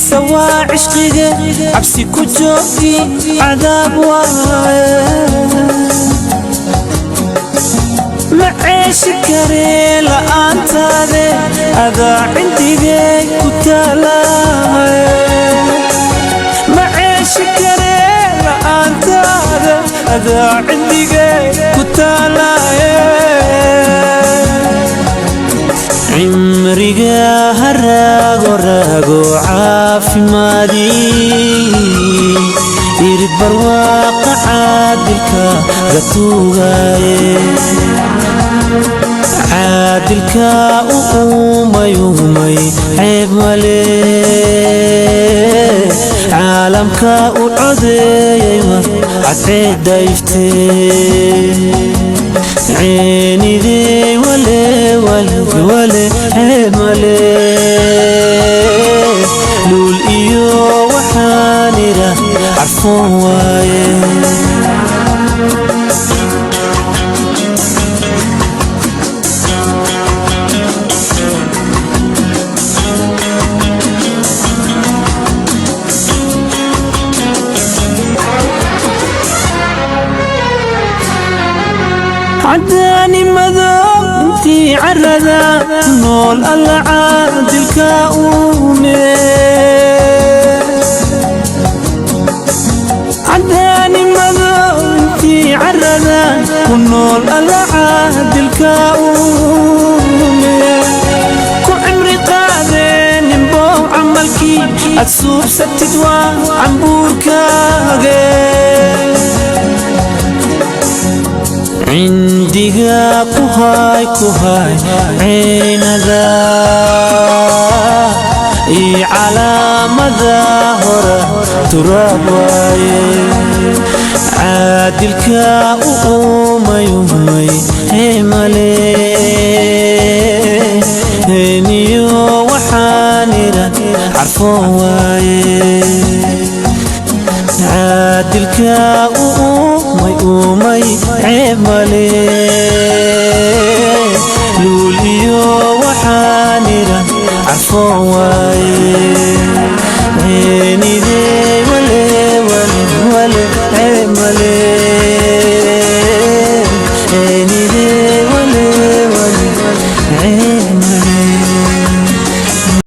Codkiisa waa cishqige, cabsi ku joogi cadaab waaye. Ma ceeshi karee la'aantaade, adaa cindigay ku taalahay. Ma ceeshi karee la'aantaada, adaa cindigay ku taalaye. Cimriga ha raago, raago caafimaadi, irid barwaaqa caadilka gatuugaaye. Caadilka u uumay, uumay ceeb male, caalamka u codeeyay ma cadceedayftee. Ceenidey wale wale wale ceeb male, luul iyo waxaan ira carfoon waaye. Cadaani madow intii carada nool, alla caadilka uume. Cadaani madow intii carada ku nool, alla caadilka uume. Ku cimri qaadeen nimbow, camalkii aad suubsatid waa cambuurkaage. Cindiga ku hay, ku hay ciinada iyo calaamada hora turaab waaye. Caadilka u uumay, uumay male, niyo waxaan ira carfoon waaye. Caadilka u uumay, uumay ceeb male, luul iyo waxaan ira carfoon waaye.